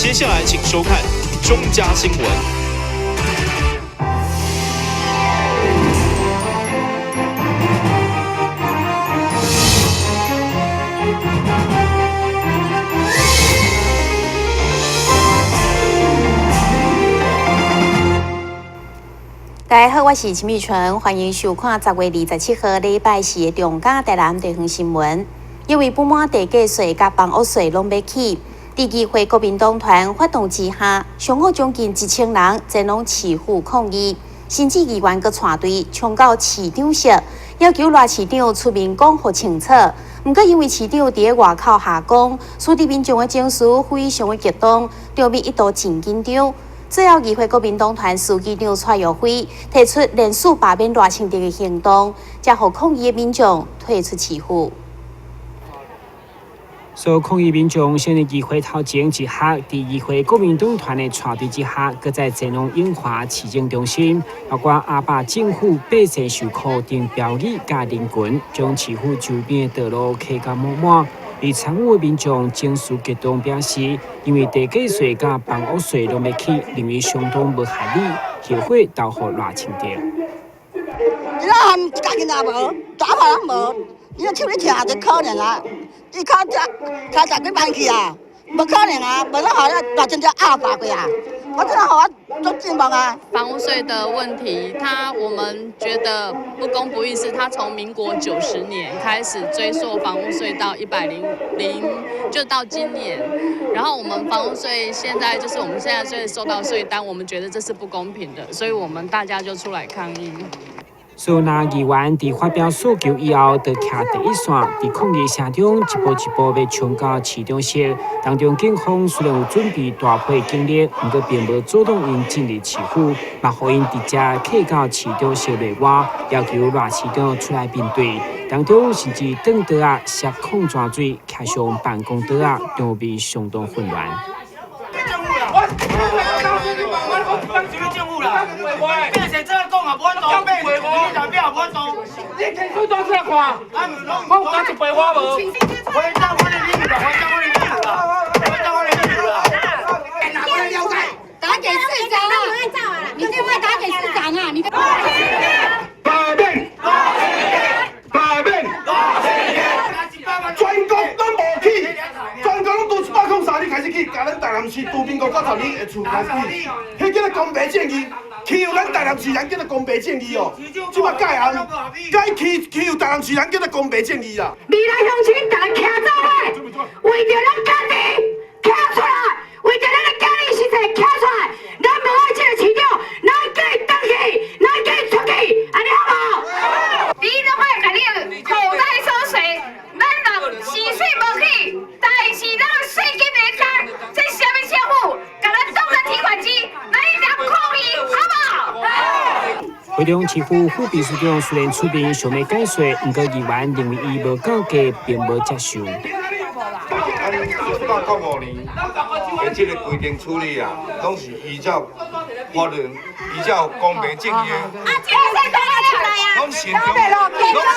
接下來請收看中嘉新聞。大家好，我是陳美純，歡迎收看10月27號禮拜四的中嘉台南地方新聞。因為不滿地價稅佮房屋稅攏欲起，佇議會國民黨團發動之下，上午將近1000人前往市府抗議，甚至議員閣帶隊衝到市長室，要求賴市長出面講予清楚。毋過因為市長佇咧外口下崗，使得民眾的情緒非常的激動，場面一度真緊張。最後，議會國民黨團書記長蔡玉輝提出連續罷免賴清德的行動，才予抗議的民眾退出市府。所有抗議民眾先佇議會頭前集合，佇議會國民黨團的帶隊之下，閣再前往永華市政中心，包括阿爸政府百歲壽庫等標語佮人群，將市府周邊的道路客甲滿滿。而參與的民眾情緒激動，表示因為地價稅佮房屋稅攏欲起，認為相當無合理，後悔投予賴清德。你那喊家己若無，打破攏無，你若手咧疼就可憐啊！伊尻才開十幾萬去啊，無可能啊，無咱予賴清德壓霸過啊！我這予我足失望啊！房屋稅的問題，他我們覺得不公不義，是他從民國90年開始追溯房屋稅到100，就到今年，然後我們房屋稅現在就是我們現在稅收到稅單，我們覺得這是不公平的，所以我們大家就出來抗議。所以，若議員佇發表訴求以後，就徛第一線，佇抗議聲中一步一步欲衝到市長室。當中警方雖然有準備大批警力，毋過並無阻擋𪜶進入市府，嘛予𪜶直接客到市長室內外，要求賴市長出來面對。當中甚至轉桌仔、摔礦泉水、徛上辦公桌仔，場面相當混亂。你提出多出來看，我有加一倍我無？打給市長啊！你電話打給市長啊！你。罷免，罷免，全國攏無起，全國攏拄103年開始起，共咱台南市拄民國90年的厝開始起，彼叫做公平正義，欺負咱台南市人叫做公平正義哦。這擺改案，改欺欺負台南市人叫做公平正義啦。未來鄉親共咱徛做伙，為著咱家己徛出來，為著咱的家己實際徛出來，咱無愛這個市長，咱叫伊轉去，咱叫伊出去，按呢好無？你攏愛共你的口袋縮水，咱人市稅無起，但是咱的稅金會加，這啥物政府？共咱當咱提款機，咱來抗議，好無？會中市府副秘書長雖然出面想欲解說，毋過議員認為伊無夠格，並無接受。105年的這個規定處理啊，攏是依照法律、依照公平正義的。啊，這個出來啊！攏慎重，攏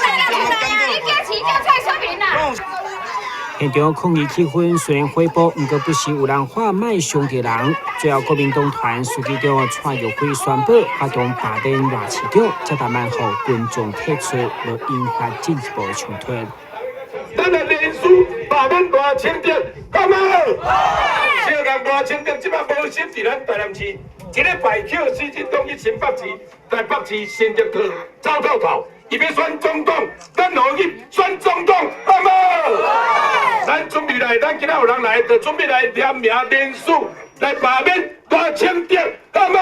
慎重的檢討。你叫市長出來說明啦。現場抗議氣氛雖然火爆，毋過不時有人喊莫傷著人。最後，國民黨團書記長蔡玉輝宣布發動罷免賴市長，才慢慢予群眾退出，無引發進一步的衝突。咱來連署罷免賴清德，敢無？小人賴清德這擺無心佇咱台南市，一禮拜抾時進黨去新北市、台北市新竹去走透透，伊欲選總統，咱予伊去選總統，敢無？咱準備來，咱今仔有人來，就準備來聯名連署來罷免賴清德，敢無？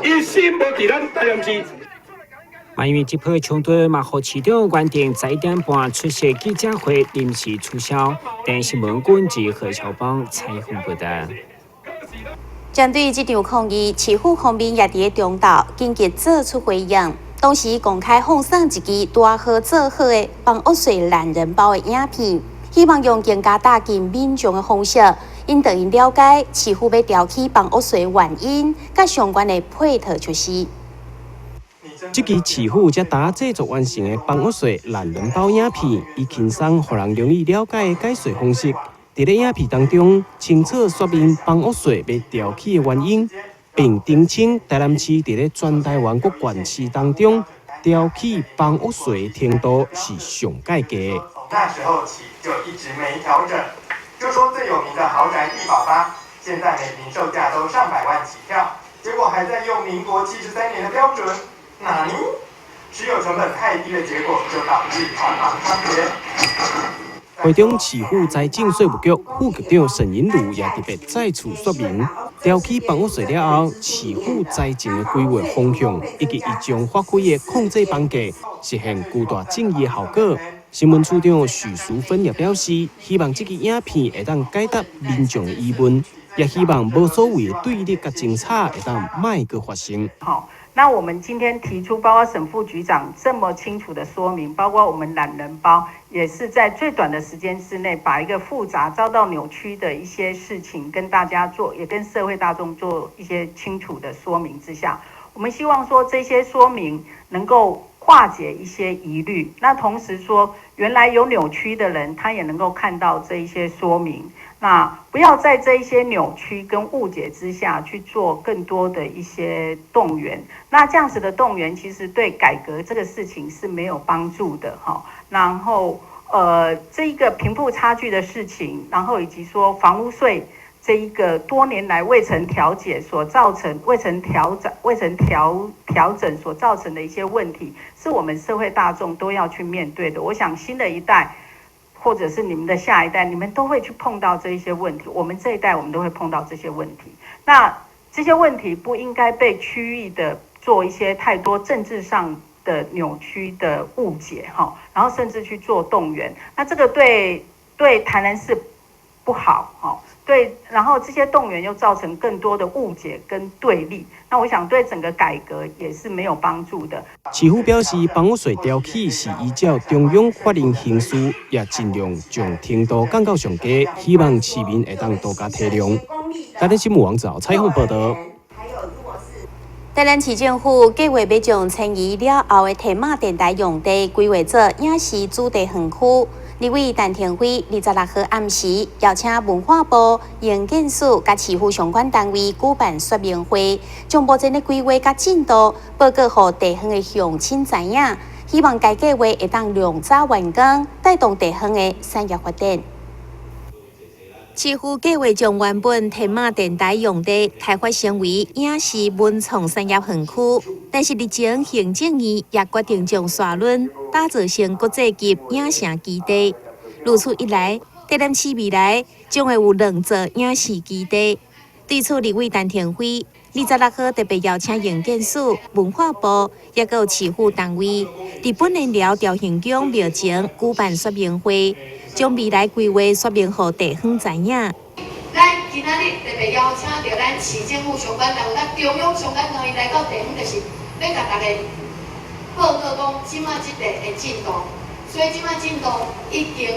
伊心無佇咱台南市。嘛，因為這波衝突，嘛予市長原定11點半出席記者會，臨時取消。電視新聞軍記何超邦採訪報道。針對這場抗議，市府方面也佇咧中晝緊急做出回應，同時公開放送一支拄好做好的房屋稅懶人包的影片，希望用更加貼近民眾的方式，引導𪜶了解市府欲調起房屋稅原因，佮相關的配套措施。這支市府才拄製作完成的房屋稅懶人包影片，以輕鬆予人容易了解的解稅方式。佇咧影片當中，清楚說明房屋稅欲調起的原因，並澄清台南市佇咧全台灣各縣市當中調起房屋稅的程度是上蓋低。從那時候起就一直沒調整。就說最有名的豪宅帝寶吧，現在每坪售價都上百萬起跳，結果還在用民國73年的標準，哪呢？持有成本太低的結果，就導致炒房猖獗。會中市府財政稅務局副局長沈銀如也特別再次說明，調起房屋稅了後，市府財政的規劃方向以及伊將發揮的控制房價，實現巨大正義的效果。新聞處長許淑芬也表示，希望這支影片會當解答民眾的疑問，也希望無所謂的對立佮爭吵會當莫閣發生。好，那我們今天提出，包括沈副局長這麼清楚的說明，包括我們懶人包，也是在最短的時間之內，把一個複雜、遭到扭曲的一些事情跟大家做，也跟社會大眾做一些清楚的說明之下，我們希望說這些說明能夠化解一些疑慮。那同時說，原來有扭曲的人，他也能夠看到這一些說明。那不要在這一些扭曲跟誤解之下去做更多的一些動員。那這樣子的動員，其實對改革這個事情是沒有幫助的哈。然後，這一個貧富差距的事情，然後以及說房屋稅這一個多年來未曾調解所造成、未曾調整、未曾調整所造成的一些問題，是我們社會大眾都要去面對的。我想新的一代，或者是你們的下一代，你們都會去碰到這一些問題。我們這一代，我們都會碰到這些問題。那這些問題不應該被區域的做一些太多政治上的扭曲的誤解，哈，然後甚至去做動員。那這個對台南市不好，哈。對，然後這些動員又造成更多的誤解跟對立，那我想對整個改革也是沒有幫助的。市府表示，房屋稅調起是依照中央法令行事，也盡量將程度降到上低，希望市民會當多加體諒。台南新聞網早採訪報導。台南市政府計劃欲將遷移了後的天馬電台用地規劃做影視主題園區。立委陳亭妃26號暗時邀請文化部、營建署佮市府相關單位舉辦說明會，將目前的規劃佮進度報告予地方的鄉親知影，希望該計劃會當量早完工，帶動地方的產業發展。市府計劃將原本天馬電台用地開發成為影視文創產業園區，但是日前行政院也決定將沙崙打造成國際級影城基地。如此一來，台南市未來將會有兩座影視基地。對此，立委陳亭妃26號特別邀請營建署、文化部，抑閣有市府單位，佇本年寮朝興宮廟前舉辦說明會，將未來規劃說明予地方知影。咱今仔日特別邀請著咱市政府相關單位、佮中央相關單位來到地方，就是欲共大家報告講，這擺這塊的進度。所以這擺進度已經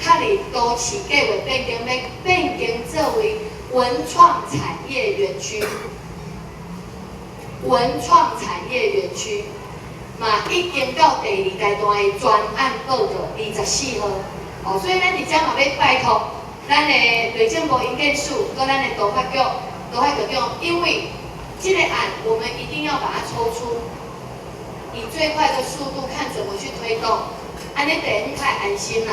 確立都市計劃變更，欲變更作為文創產業園區。文創產業園區嘛，已經到第二階段的專案報告24號。哦，所以咱佇遮嘛欲拜託咱的內政部營建署，佮咱的都發局、都發局長，因為這個案我們一定要把它抽出，以最快的速度看怎麼去推動，按呢地方較會安心啦。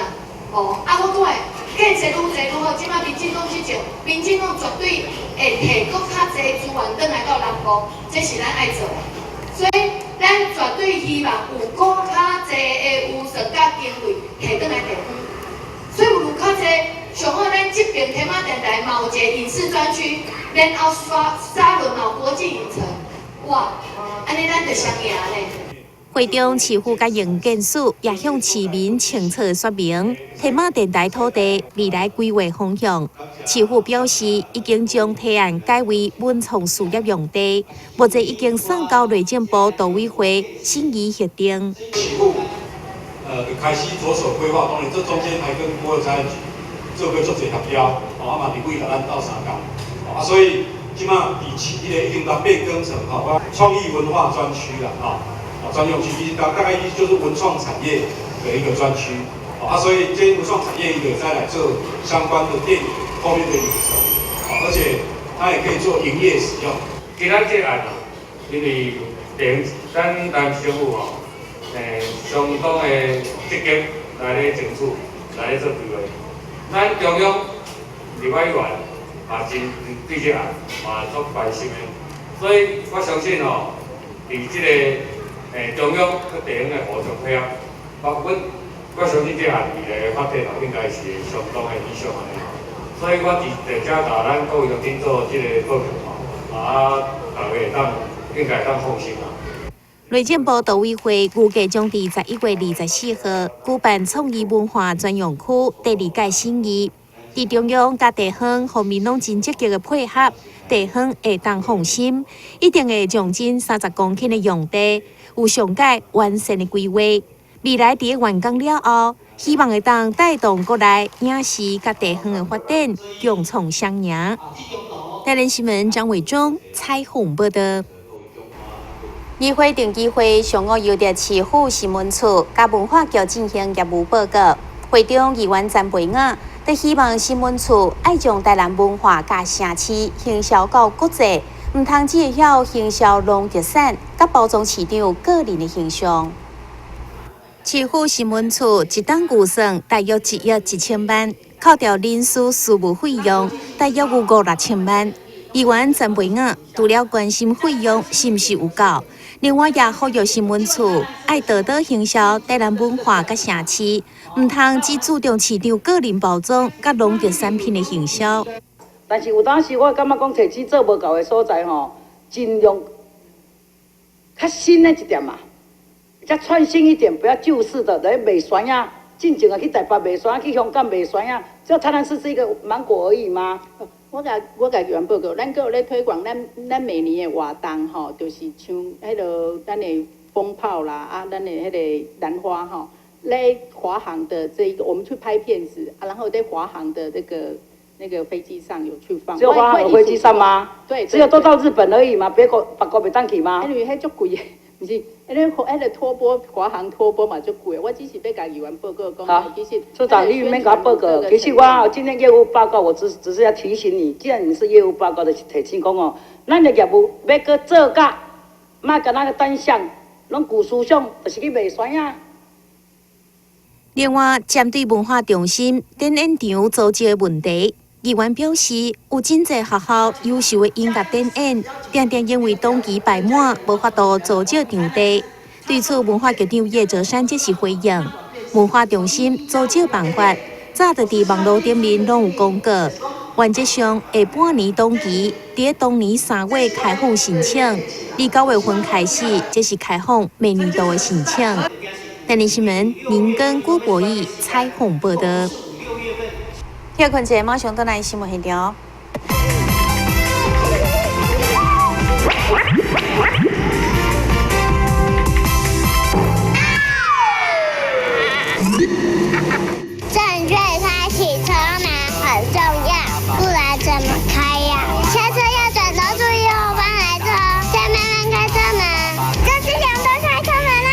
哦，啊，我講的建設愈濟愈好，這擺民進黨執政，民進黨絕對會提閣較濟資源轉來到南部，這是咱愛做的。所以，咱絕對希望有閣較濟的預算佮經費提轉來地方。所以有較濟，上好咱這爿天馬電台嘛有一個影視專區，然後沙崙嘛有國際影城，哇，按呢咱就雙贏咧。會中市府佮營建署也向市民清楚說明天馬電台土地未來規劃方向。市府表示，已經將提案改為文創事業用地，目前已經送交內政部都委會審議核定。市府開始着手規劃，當然這中間還跟國有財產局做過足濟協調，哦，啊嘛立委共咱鬥相共，啊，所以這擺佇市彼个已經共變更成吼創意文化專區啦，吼。專用區，其實大概意思就是文創產業的一個專區。啊，所以這文創產業伊就會使來做相關的電影後面的影城，而且它也可以做營業使用。今仔這案啊，因為地方咱台南市政府吼，相當的積極來咧爭取，來咧做規劃。咱中央立法委員嘛真對這案嘛足關心的，所以我相信吼，佇這個中央佮地方的互相配合，我相信這案未來的發展吼，應該是會相當的理想按呢。所以我佇佇遮共咱各位鄉親做這個報告吼，啊，大家會當應該會當放心啦。內政部都委會預計將佇11月24號舉辦創意文化專用區第二屆審議。佇中央佮地方方面攏真積極的配合，地方會當放心，一定會將近30公頃的用地有上蓋完善的規劃。未來佇完工了後，希望會當帶動國內影視佮地方的發展，共創雙贏。台聯新聞張偉忠採訪報導。議會定期會上午由佇市府新聞處佮文化局進行業務報告。會中議員陳培雅都希望新聞處愛將台南文化佮城市行銷到國際，毋通只會曉行銷農特產佮包裝市長個人的形象。市府新聞處一檔預算大約1億1千萬，扣掉人事事務費用，大約有五六千萬。議員陳培雅除了關心費用是毋是有夠，另外也呼籲新聞處愛多多行銷台南文化佮城市，毋通只注重市長個人包裝佮農特產品的行銷。但是有當時我感覺講提錢做無夠的所在吼，盡量較新的一點嘛，較創新一點，不要舊式的來賣酸仔。進前啊去台北賣酸仔，去香港賣酸仔，只有台南市是一個芒果而已嗎？我共議員報告，咱閣有咧推廣咱每年的活動吼，就是像彼落咱的蜂炮啦，啊，咱的彼个蘭花吼，咧華航的這一個，我們去拍片子啊，然後在華航的那個飛機上有去放。只有華航的飛機上嗎？對，只有都到日本而已嘛，別國別國袂當去嗎？因為彼足貴的，毋是，彼個拖波華航拖波嘛足貴，我只是欲共議員報告講，其實處長，你免共我報告。其實我今天業務報告，我只是要提醒你，既然你是業務報告的，提醒講哦，咱的業務欲閣做甲，莫干焦單向，攏舊思想，就是去賣酸仔。另外，針對文化中心展演場租借的問題，議員表示，有真濟學校優秀的音樂展演，定定因為檔期排滿，無法度租借場地。對此，文化局長葉哲山則是回應：文化中心租借辦法早就佇網路頂面攏有公告，原則上下半年檔期佇當年3月開放申請，而9月份開始，則是開放明年度的申請。台聯新聞林根郭博義採訪報導。歇睏者，馬上轉來新聞現場。正確開啟車門很重要，不然怎麼開呀？下車要轉頭注意後方來車，再慢慢開車門。這是兩段開車門啊！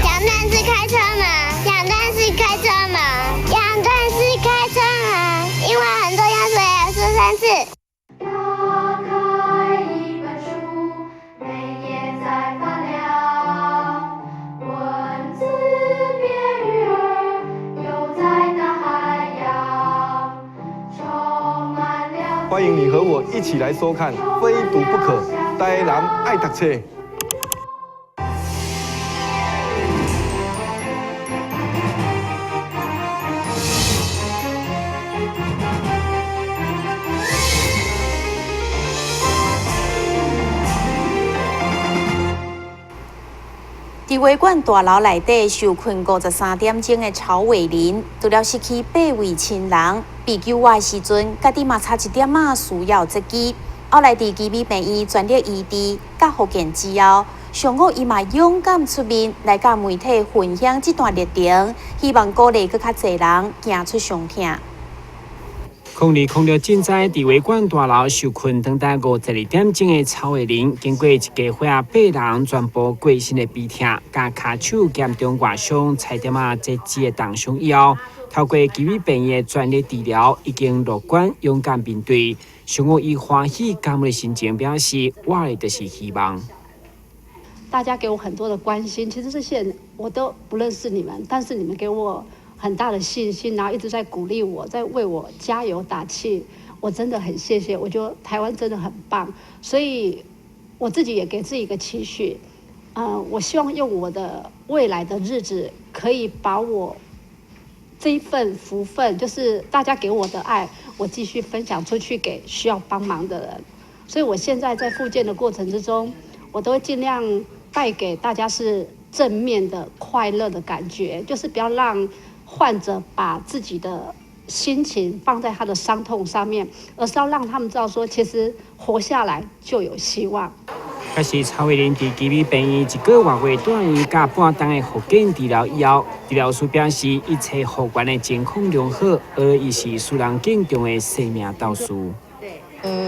兩段式開車門，兩段式開車門，兩段式開車門，因為很重要，所以要說三次。打開一本書，每頁在發亮，文字變魚兒，游在大海洋，充滿了。歡迎你和我一起來收看《非讀不可》，台南愛讀冊。佇會館大樓內底受困53點鐘的曹偉林，除了失去8位親人，被救活的時陣，家己嘛差一點仔需要截肢。後來佇奇美病院全力醫治，佮復健之後，上午伊嘛勇敢出面來佮媒體分享這段歷程，希望鼓勵閣較濟人行出傷痛。02-06震災，佇維館大樓受困長達52點鐘的曹慧玲，經過一家伙仔八人全部過身的悲痛，佮跤手嚴重外傷、差點仔截肢的重傷以後，透過奇美病院的專業治療，已經樂觀勇敢面對。上午以歡喜感恩的心情表示：我的就是希望。大家給我很多的關心，其實這些人我都不認識你們，但是你們給我很大的信心，然後一直在鼓勵我，在為我加油打氣，我真的很謝謝。我覺得台灣真的很棒，所以我自己也給自己一個期許，我希望用我的未來的日子，可以把我這一份福分，就是大家給我的愛，我繼續分享出去給需要幫忙的人。所以我現在在復健的過程之中，我都會盡量帶給大家是正面的快樂的感覺，就是不要讓患者把自己的心情放在他的傷痛上面，而是要讓他們知道說，其實活下來就有希望。可是曹慧玲佇奇美病院一個外月住院佮半冬的復健治療以後，治療師表示一切復原的情況良好，而伊是使人敬重的生命鬥士。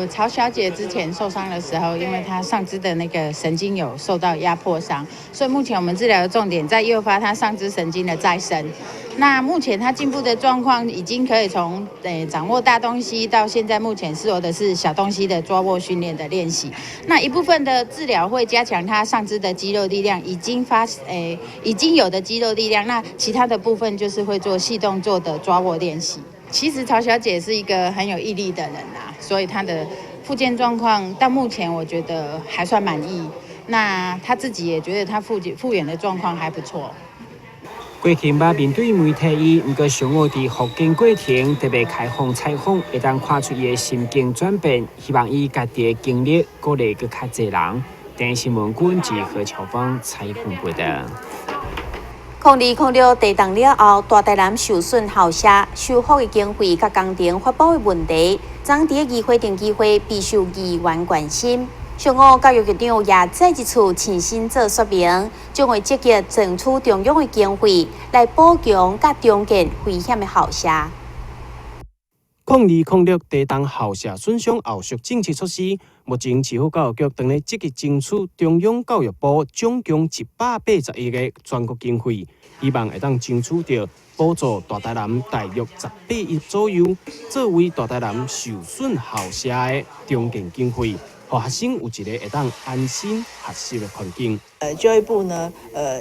曹小姐之前受傷的時候，因為她上肢的那個神經有受到壓迫傷，所以目前我們治療的重點在誘發她上肢神經的再生。那目前她進步的狀況已經可以從掌握大東西，到現在目前適合的是小東西的抓握訓練的練習。那一部分的治療會加強她上肢的肌肉力量，已經有的肌肉力量。那其他的部分就是會做細動作的抓握練習。其實曹小姐是一個很有毅力的人啊，所以她的復健狀況到目前我覺得還算滿意。那她自己也覺得她復原的狀況還不錯。過去毋捌面對媒體伊，毋過上午佇復健過程特別開放採訪，會當看出伊的心境轉變，希望以家己的經歷鼓勵閣較濟人。電視新聞君及何巧芳採訪報導。02-06地動了後，大台南受損校舍修復的經費佮工程發包的問題，昨佇議會定機會備受議員關心。上午教育局長也再一次親身做說明，將會積極爭取中央的經費來補強佮重建危險的校舍。02-06地動校舍損傷後續政策措施，目前市府教育局正咧積極爭取中央教育部總共180億的全國經費，希望會當爭取著補助大台南大約18億左右，作為大台南受損校舍的重建經費，予學生有一個會當安心學習的環境。教育部呢，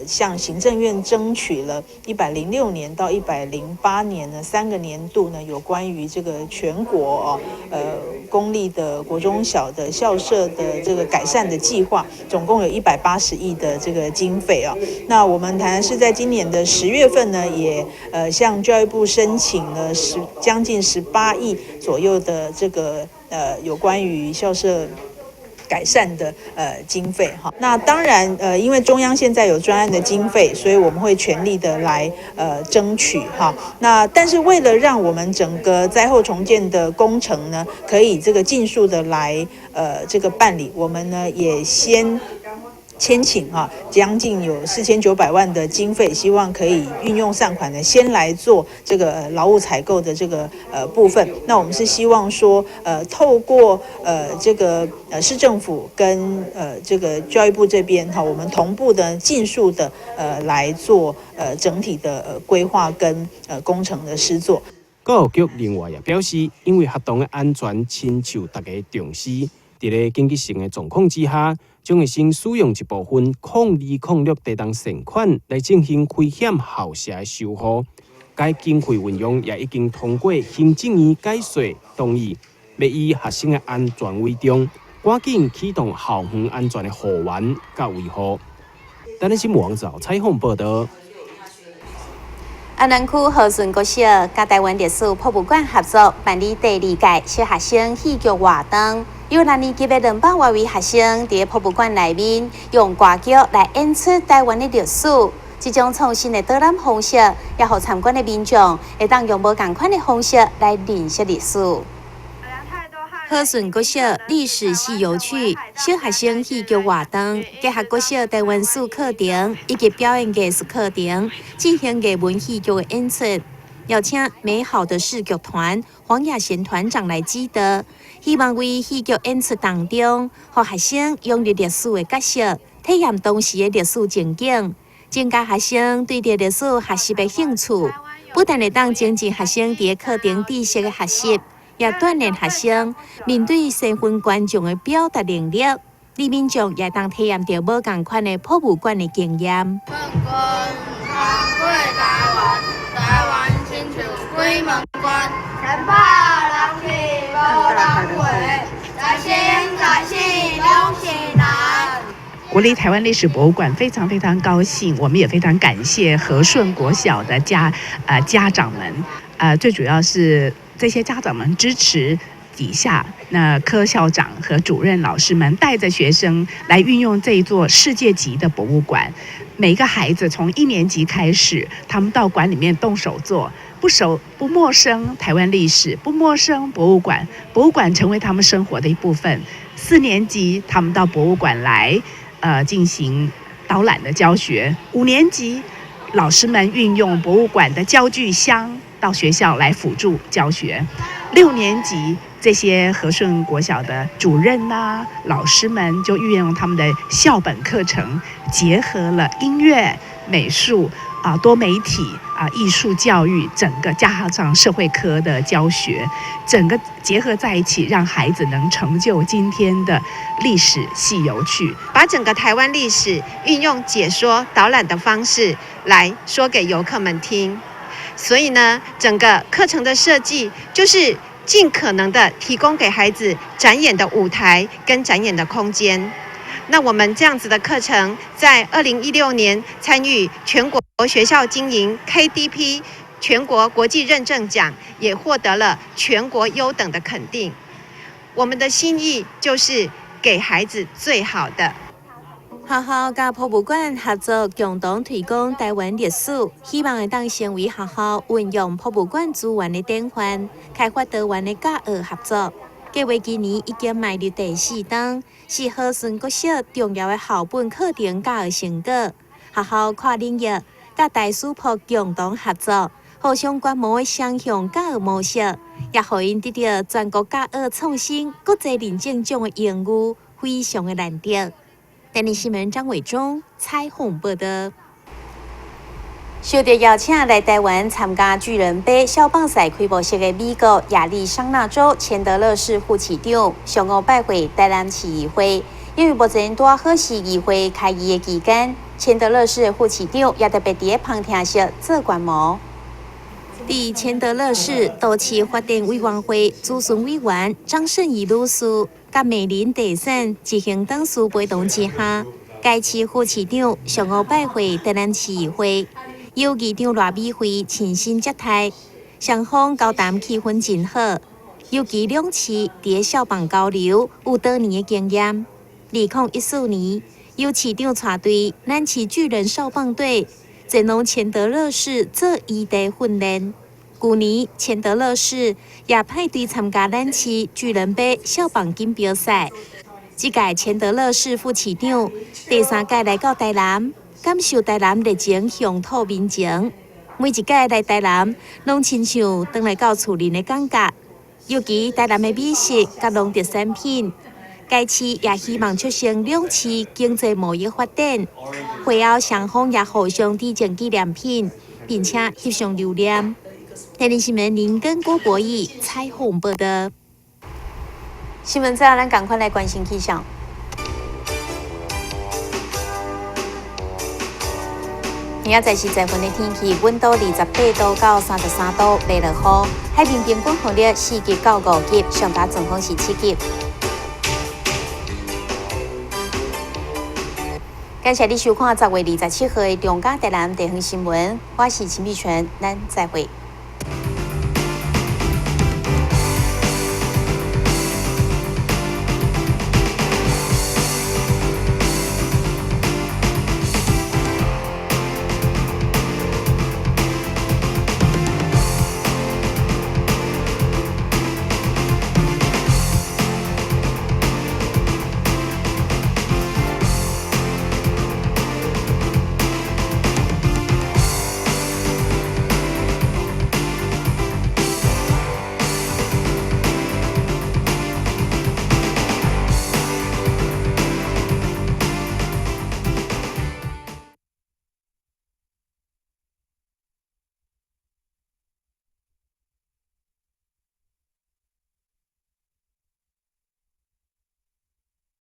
向行政院爭取了106年到108年呢3個年度呢，有關於這個全國哦，公立的國中小的校舍的這個改善的計劃，總共有180億的這個經費啊。那我們台南市在今年的10月份呢，也向教育部申請了將近18億左右的這個有關於校舍改善的經費哈。那當然因為中央現在有專案的經費，所以我們會全力的來爭取哈。那但是為了讓我們整個災後重建的工程呢，可以這個盡速的來這個辦理，我們呢也先簽請哈，將近有4900萬的經費，希望可以運用善款呢，先來做這個勞務採購的這個部分。那我們是希望說，透過這個市政府跟這個教育部這邊哈，我們同步的盡速的來做整體的規劃跟工程的施作。教育局另外也表示，因為學童的安全深受大家重視，佇咧緊急性的狀況之下，將會先使用一部分02-06地動善款來進行危險校舍的修護。該經費運用也已經通過行政院解說同意，欲以學生的安全為重，趕緊啟動校園安全的護欄佮維護。台南新聞網站採訪報導。安南區和順國小佮臺灣歷史博物館合作辦理第二屆小學生戲劇活動，有六年級的200外位學生佇博物館內面用歌劇來演出臺灣的歷史。這種創新的導覽方式，也予參觀的民眾會當用無仝款的方式來認識歷史。和順國小歷史戲有趣，小學生戲劇活動結合國小臺灣史課程以及表演藝術課程，進行藝文戲劇的演出。邀請美好的事劇團黃雅賢團長來指導，希望為戲劇演出當中，予學生融入歷史的角色，體驗當時的歷史情景，增加學生對著歷史學習的興趣。不但會當增進學生佇課程知識的學習，也鍛鍊學生面對身份觀眾的表達能力。里民眾也當體驗著無仝款的博物館的經驗。台灣親像鬼門關，人怕人去無人回，在生在死攏是人。國立台灣歷史博物館非常非常高興，我們也非常感謝和順國小的家長們，最主要是這些家長們支持底下，那柯校長和主任老師們帶着學生來運用這一座世界級的博物館。每個孩子從一年級開始，他們到館裡面動手做，不熟不陌生台灣歷史，不陌生博物館，博物館成為他們生活的一部分。四年級，他們到博物館來，進行導覽的教學。五年級，老師們運用博物館的教具箱到學校來輔助教學。六年級，這些和順國小的主任啊、老師們就運用他們的校本課程，結合了音樂、美術啊、多媒體啊、藝術教育，整個加上社會科的教學，整個結合在一起，讓孩子能成就今天的歷史戲有趣，把整個台灣歷史運用解說導覽的方式來說給遊客們聽。所以呢，整個課程的設計就是盡可能的提供給孩子展演的舞台跟展演的空間。那我們這樣子的課程，在2016年參與全國學校經營 KDP 全國國際認證獎，也獲得了全國優等的肯定。我們的心意就是給孩子最好的。學校佮博物館合作，共同推廣台灣歷史，希望會當成為學校運用博物館資源的典範，開發多元的教學合作。計劃今年已經邁入第四冬，是和順國小重要的校本課程教學成果。學校跨領域佮台師博共同合作，互相觀摩的雙向教學模式，也予𪜶得著全國教學創新國際認證獎的榮譽，非常的難得。電視新聞張偉忠採訪報道。受到邀請來台灣參加巨人盃少棒賽開幕式的美國亞利桑那州錢德勒市副市長上午拜會台南市議會，因為目前拄好是議會開議的期間，錢德勒市的副市長也特別佇咧旁聽室做觀摩。佇錢德勒市都市發展委員會諮詢委員張勝儀女士，佮美林地產執行董事陪同之下，該市副市長上午拜會台南市議會，由議長賴美惠親身接待，雙方交談氣氛真好。尤其兩市佇咧少棒交流有多年的經驗。2014年，由市長帶隊南市巨人少棒隊前往錢德勒市做異地訓練。舊年錢德勒市也派隊參加咱市巨人盃少棒錦標賽。這屆錢德勒市副市長第三屆來到台南，感受台南熱情鄉土民情。每一屆來台南，攏親像轉來到厝裡的感覺。尤其台南的美食佮農特產品，該市也希望促成兩市經濟貿易發展。會後雙方也互相致贈紀念品，並且翕相留念。台南新聞林根郭博義採訪報道。新聞最後，咱仝款來關心氣象。明仔載是十分的天氣，溫度28度到33度，袂落雨。海面平均風力4級到5級，上大陣風是7級。感謝你收看10月27號的中嘉台南地方新聞，我是陳美泉，咱再會。